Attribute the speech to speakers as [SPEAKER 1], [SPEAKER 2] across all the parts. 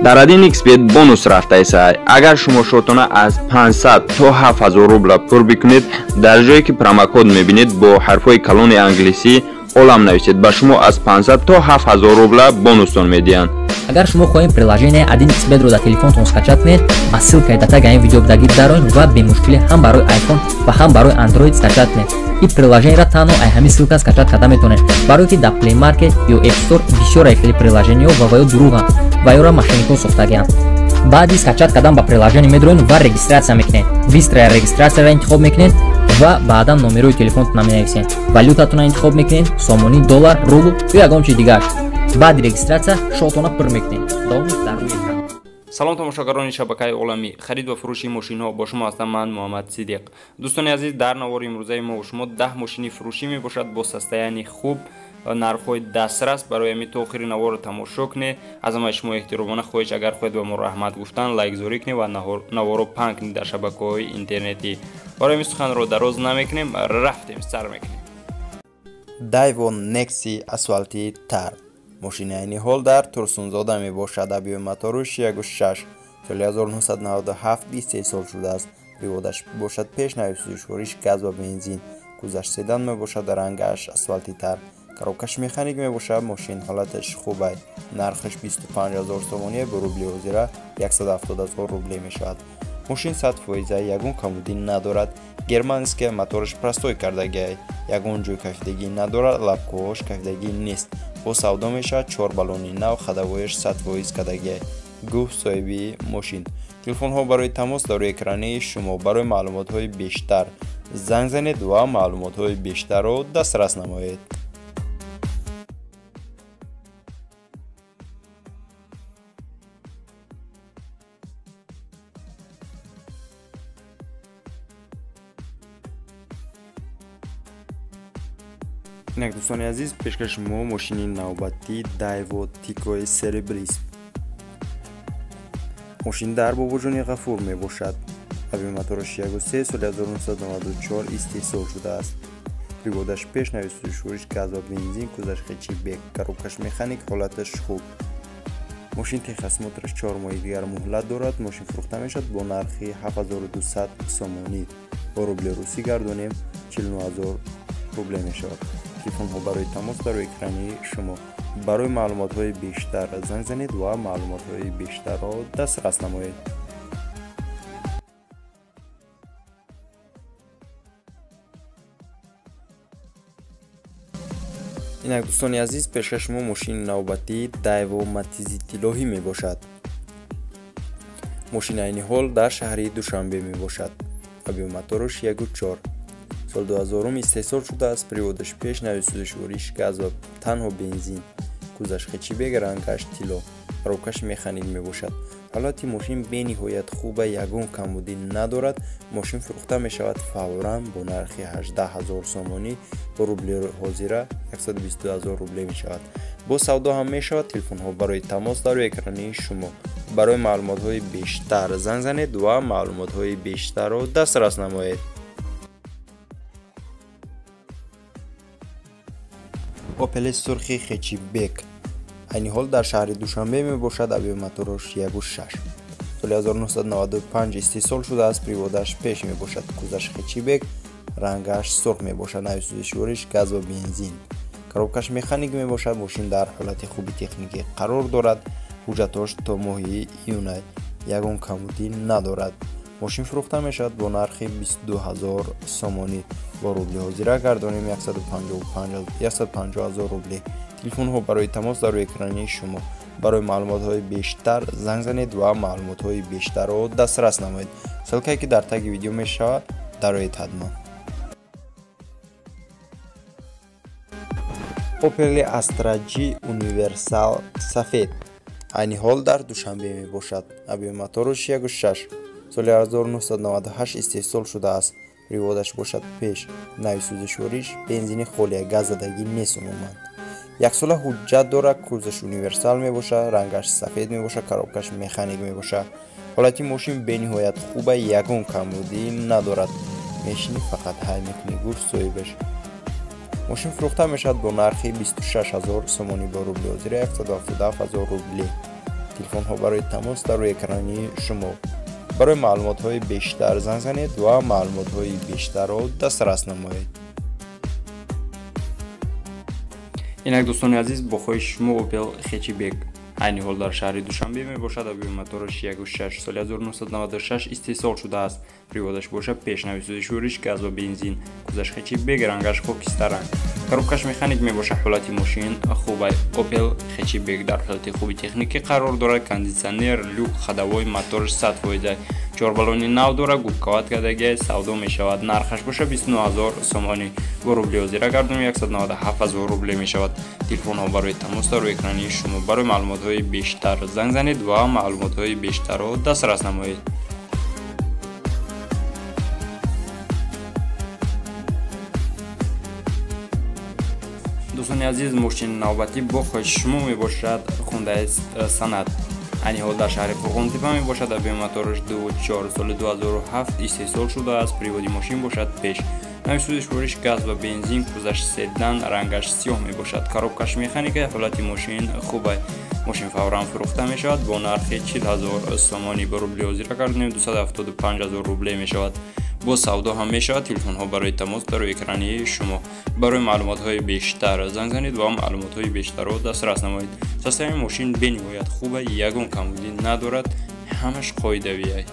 [SPEAKER 1] Дар 1xBet бонус рафтаеса. Агар шумо шотона аз 500 то 7000 рубла пур бикунед, дар ҷое ки промокод мебинед бо ҳарфҳои калони англисӣ олам нависед, ба шумо аз 500 то 7000 рубла бонустон медиҳанд.
[SPEAKER 2] Агар шумо хоҳед приложение 1xBet-ро дар телефонтон скачать кунед, ба ссылкаи дар таги ин видео будагӣ дароед ва бемушкилӣ ҳам барои iPhone ва ҳам барои Android скачать кунед. Ин приложениеро танҳо ай ҳамин ссылка скачать карда метавонед, барое ки дар Play Market ё App Store бисёр хеле приложениеҳо ва ё дурӯғанд ва ёро мошенникҳо сохтагианд. Баъди скачать кардан ба приложение медроед ва регистрация мекунед. Быстрая регистрацияро интихоб мекунед ва баъдан номерои телефонтонро менависед. Валютатонро интихоб мекунед, сомонӣ, доллар, рубл ё ягон чиз дигар. Баъди регистрация шотона пур мекунед. Давомиш дар рӯи экран.
[SPEAKER 1] Салом тамошогарони шабакаи оламӣ, харид ва фурӯши мошинҳо, бо шумо ҳастам ман Муҳаммад Сидиқ. Дӯстони азиз, дар навори имрӯзаи мо шумо 10 мошини фурӯшӣ мебошад бо состоянии хуб, нархҳои дастрас. Барои ҳамин то охири наворро тамошо кунед. Аз ҳамаи шумо эҳтиромона хоҳиш, агар хоҳед ба мо раҳмат гуфтан, лайкзорӣ кунед ва наворро паҳн кунед дар шабакаҳои интернетӣ. Барои ҳамин суханро дароз намекунем, рафтем, сар мекунем.
[SPEAKER 3] Daewoo Nexi асфалти тар. Мошини айни ҳол дар Турсунзода мебошад. Объёми мотораш 1.6, соли 1997 истеҳсол шудааст. Приводаш бошад пеш, нави сӯзишвориш газ ва бензин. Кузаш седан мебошад, рангаш асфалти тар. Коробкаш механик мебошад, мошин ҳолаташ хуб ай. Нархаш 25000 сомонӣ, бо рубли ҳозира 170000 рубле мешавад. Мошин 100%, ягон камбудӣ надорад. Германская, мотораш простой кардагиай, ягон ҷой кафидагӣ надорад, лапкоҳош кафидагӣ нест. Бо савдо мешавад, 4 баллони нав, ходовояш 100% кардагиай. Гуфт соҳиби мошин. Телефонҳо барои тамос дар рӯи экрани шумо. Барои маълумотҳои бештар занг занед ва маълумотҳои бештарро дастрас намоед. Инак дӯстони азиз, пешкаши мо мошини навбатӣ Daewoo Tico Cerebris. Мошин дар Бобоҷони Ғафур мебошад. Объёми мотораш 1.3, соли 1994 истеҳсол шудааст. Приводаш пеш, нави сӯзишвориш газ ва бензин, кузаш хэтчбек, коробкаш механик, ҳолаташ хуб. Мошин техосмотраш 4 моҳи дигар муҳлат дорад. Мошин фурӯхта мешавад бо нархи 7200 сомонӣ. Бо рубли русӣ гардонем 49000 рубле мешавад. Телефонҳо барои тамос дар рӯи экрани шумо. Барои маълумотҳои бештар занг занед ва маълумотҳои бештарро дастрас намоед. Инак дӯстони азиз, пешкаши шумо мошини навбатӣ Daewoo Matiz тиллоҳӣ мебошад. Мошин айни ҳол дар шаҳри Душанбе мебошад. Объёми мотораш 1.4, сол 2000 истеҳсол шудааст. Приводаш пеш, нави сӯзишвориш газ ва танҳо бензин. Кузаш хэтчбек, рангаш тилло, коробкаш механик мебошад. Ҳолати мошин бениҳоят хуба, ягон камбудӣ надорад. Мошин фурӯхта мешавад фавран бо нархи 18000 сомонӣ, бо рубли ҳозира 122000 рубле мешавад. Бо савдо ҳам мешавад. Телефонҳо барои тамос дар рӯи экрани шумо. Барои маълумотҳои бештар занг занед ва маълумотҳои бештарро дастрас намоед. Opel сурхи хэтчбек айни ҳол дар шаҳри Душанбе мебошад. Объёми мотораш 1.6, соли 1995 истеҳсол шудааст. Приводаш пеш мебошад, кузаш хэтчбек, рангаш сурх мебошад, нави сӯзишвориш газ ва бензин, коробкаш механик мебошад. Мошин дар ҳолати хуби техникӣ қарор дорад. Ҳуҷҷатҳош то моҳи июнай, ягон камбудӣ надорад. Мошин фурӯхта мешавад бо нархи 22000 сомонӣ, бо рубли ҳозира гардонем 150000 рубле. Телефонҳо барои тамос дар рӯи экрани шумо. Барои маълумотҳои бештар занг занед ва маълумотҳои бештарро дастрас намоед. Ссылкае ки дар таги видео мешавад, дароед ҳатман. Opel Astra G Universal сафед айни ҳол дар Душанбе мебошад. Объёми мотораш 1.6, соли 1998 истеҳсол шудааст. Приводаш бошад пеш, нави сӯзишвориш бензини холия, газ задагӣ нест умуман. Яксола ҳуҷҷат дорад, кузаш универсал мебошад, рангаш сафед мебошад, коробкаш механик мебошад. Ҳолати мошин бениҳоят хуба, ягон камбудӣ надорад. Мешинӣ фақат ҳай мекунӣ, гуфт соҳибаш. Мошин фурӯхта мешавад бо нархи 26000 сомонӣ, бо рубли ҳозира 177000 рубле. Телефонҳо барои тамос дар рӯи экрани шумо. Барои маълумотҳои бештар занг занед ва маълумотҳои бештарро дастрас намоед.
[SPEAKER 1] Инак дӯстони азиз, бо хоҳиши шумо Opel Hatchback айни ҳол дар шаҳри Душанбе мебошад. Объёми мотораш 1.6, соли 1996 истеҳсол шудааст. Приводаш бошад пешнависози шӯриш, газ ва бензин. Кузаш хэтчбек, рангаш хокистарранг. Коробкаш механик мебошад. Ҳолати мошин хуб. Opel Hatchback дар ҳолати хуби техникӣ қарор дорад. Кондитсионер, люк, ходовой, мотораш 100%. 4 баллони нав дорад, губкават кардагиай, савдо мешавад. Нархаш бошад 29000 сомонӣ. Бо рубли ҳозира гардонем 197000 рубле мешавад. Телефонҳо барои тамос дар рӯи экрани шумо. Барои маълумотҳои бештар занг занед ва маълумотҳои бештарро дастрас намоед. Дӯстони азиз, мошини навбатӣ бо хоҳиши шумо мебошад Hyundai Sonata. Айни ҳол дар шаҳри Қурғонтепа мебошад. Объёми мотораш 2.4, соли 2007 истеҳсол шудааст. Приводи мошин бошад пеш. Нависози шӯриш, газ ва бензин, кузаш седан, рангаш сиёҳ мебошад. Коробкаш механика, ҳолати мошин хуб. Мошин фавран фурӯхта мешавад бо нархи 40000 сомонӣ. Бо рубли ҳозира гардонем 275000 рубле мешавад. Бо савдо ҳам мешавад. Телефонҳо барои тамос дар рӯи экрани шумо. Барои маълумотҳои бештар занг занед ва маълумотҳои бештарро дастрас намоед. Состояни мошин бениҳоят хуб, ягон камбудӣ надорад, ҳамаш қоидавӣ.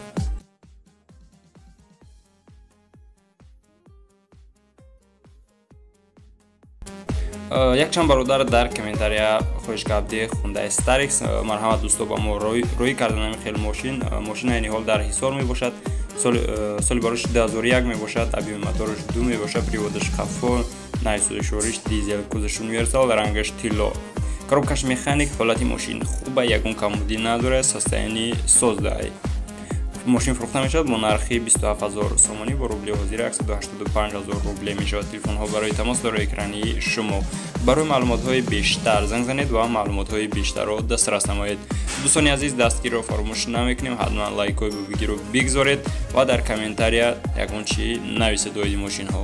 [SPEAKER 1] Якчанд бародар дар комментария хоҳиш кард Hyundai Starex. Марҳамат дӯсто, ба мо рӯй кардан ҳамин хел мошин. Мошин айни ҳол дар Ҳисор мебошад. Соли барош 2001 мебошад. Объёми мотораш 2 мебошад. Приводаш қафо, нависози шӯриш, дизел, кузаш универсал, рангаш тилло. Коробкаш механик, ҳолати мошин хуб, ягон камбудӣ надорад, состоянии создай. Мошин фурӯхта мешавад бо нархи 27000 сомонӣ. Бо рубли ҳозира 185000 рубле мешавад. Телефонҳо барои тамос дар экрани шумо. Барои маълумотҳои бештар занг занед ва маълумотҳои бештарро дастрас намоед. Дӯстони азиз, дастгириро фаромӯш намекунем. Ҳатман лайкҳои бубигиро бигзоред ва дар комментария ягон чӣ нависед оиди мошинҳо.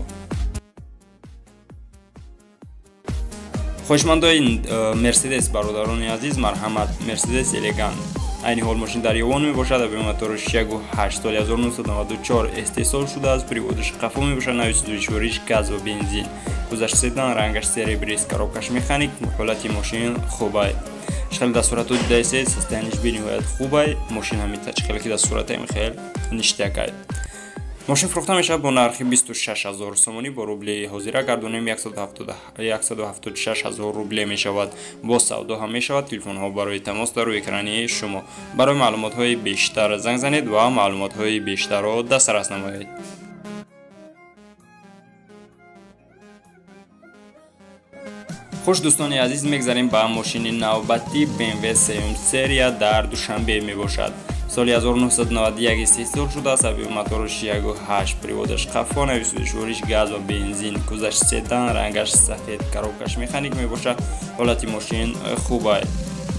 [SPEAKER 1] Хоҳишмандои Мерседес, бародарони азиз, марҳамат, Мерседес Элегант. Айни ҳол мошин дар Ёвон мебошад. Объёми мотораш 1.8, соли 1994 истеҳсол шудааст. Приводаш қафо мебошад, нависози шӯриш, газ ва бензин. Кузаш седан, рангаш серебрист, коробкаш механик, ҳолати мошин хубай. Хеле дар суратҳо дидаесед, состояниш бениҳоят хубай. Мошин ҳамита чӣ хеле ки дар суратаем хел ништякай. Мошин фурӯхта мешавад бо нархи 26000 сомонӣ. Бо рубли ҳозира гардонем 176000 рубле мешавад. Бо савдо ҳам мешавад. Телефонҳо барои тамос дар рӯи экрани шумо. Барои маълумотҳои бештар занг занед ва маълумотҳои бештарро дастрас намоед. Хуш дӯстони азиз, мегзарем ба мошини навбатӣ BMW 3 серия дар Душанбе мебошад. Соли 1991 истеҳсол шудааст. Объёми мотораш 1.8, приводаш қафо, нависози шӯриш, газ ва бензин, кузаш седан, рангаш сафед, коробкаш механик мебошад. Ҳолати мошин хуб,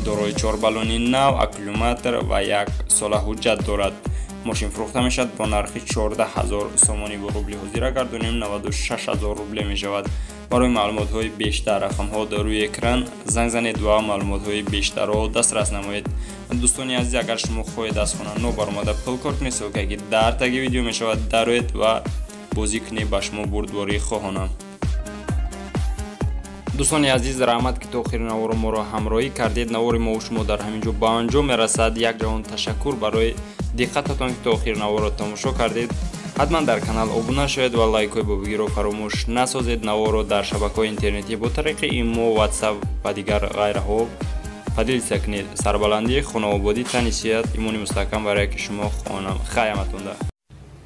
[SPEAKER 1] дорои 4 баллони нав, аккумулятор ва 1 сола ҳуҷҷат дорад. Мошин фурӯхта мешавад бо нархи 14000 сомонӣ. Бо рубли ҳозира гардонем 96000 рубле мешавад. Барои маълумотҳои бештар рақамҳо дар рӯи экран занг занед ва маълумотҳои бештарро дастрас намоед. Дӯстони азиз, агар шумо хоҳед аз хона нобаромада пул кор кунед, ссылкае ки дар таги видео мешавад дароед ва бозӣ кунед. Ба шумо бурдборӣ хоҳонам. Дӯстони азиз, раҳмат ки то охири наворо моро ҳамроҳӣ кардед. Навори мо шумо дар ҳамин ҷо ба анҷом мерасад. Як ҷаҳон ташаккур барои диққататон ки то охири наворо тамошо кардед. Ҳатман дар канал обуна шавед ва лайкҳои бобигиро фаромӯш насозед. Наворо дар шабакаҳои интернетӣ бо тариқи имо, ватсап ва дигар ғайраҳо поделиться кунед. Сарбаландӣ, хонаободӣ, тани сиҳат, имони мустаҳкам барои ки шумо хонам. Хайаматонда.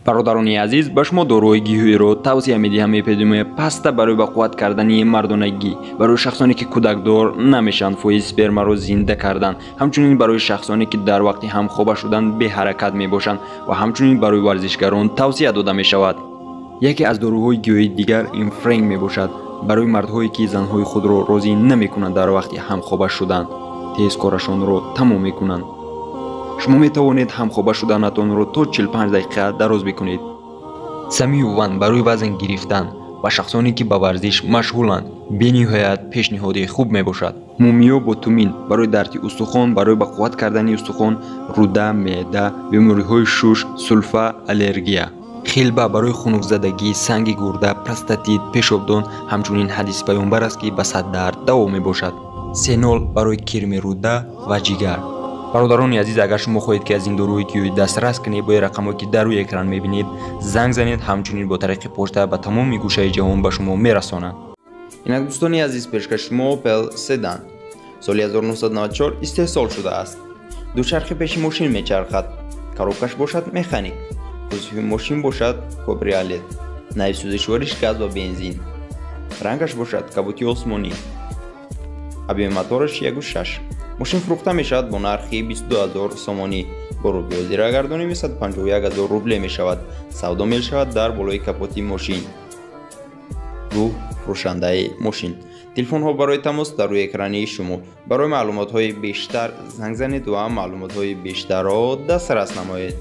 [SPEAKER 4] Бародарони азиз, ба шумо доруҳои гиёҳиро тавсия медиҳам. Эпидемия паста барои ба қувват кардани мардонагӣ, барои шахсоне ки кӯдакдор намешаванд, фоизи спермаро зинда кардан, ҳамчунин барои шахсоне ки дар вақти ҳамхоба шудан беҳаракат мебошанд ва ҳамчунин барои варзишгарон тавсия дода мешавад. Яке аз доруҳои гиёҳии дигар инфренг мебошад барои мардҳое ки занҳои худро розӣ намекунанд дар вақти ҳамхоба шудан, тез корашонро тамом мекунанд. Шумо метавонед ҳамхоба шуданатонро то 45 дақиқа дароз бикунед. Самиюван барои вазн гирифтан ва шахсоне ки ба варзиш машғуланд. Бениҳоят пешниҳоди хуб мебошад. Мумиё бо тумин барои дарди устухон, барои ба қувват кардани устухон, рӯда, меъда, бемориҳои шуш, сулфа, аллергия. Хилба барои хунукзадагӣ, санги гурда, простатит, пешобдон. Ҳамчунин ҳадиси паёмбар аст, ки ба 100 дард даво мебошад. Сенол барои кирми рӯда ва ҷигар. Бародарони азиз, агар шумо хоҳед, ки аз ин доруҳои гиёҳӣ дастрас кунед, бо рақамҳое, ки дар рӯи экран мебинед, занг занед. Ҳамчунин бо тариқи почта ба тамоми гӯшаи ҷаҳон ба шумо мерасонанд.
[SPEAKER 3] Инак, дӯстони азиз, пешкаши шумо Opel Sedan, соли 1994 истеҳсол шудааст. Ду чархи пеши мошин мечархад, коробкаш бошад механик, кузови мошин бошад кабриолет, нави сӯзишвориш газ ва бензин, рангаш бошад кабути осмонӣ, объёми мотораш 1,6. Мошин фурӯхта мешавад бо нархи 22 0 сомонӣ. Бо рубли ҳозира гардонем, 151 0 рубле мешавад. Савдо мешавад дар болои капоти мошин, гуфт фурӯшандаи мошин. Телефонҳо барои тамос дар рӯи экрани шумо. Барои маълумотҳои бештар занг занед ва маълумотҳои бештарро дастрас намоед.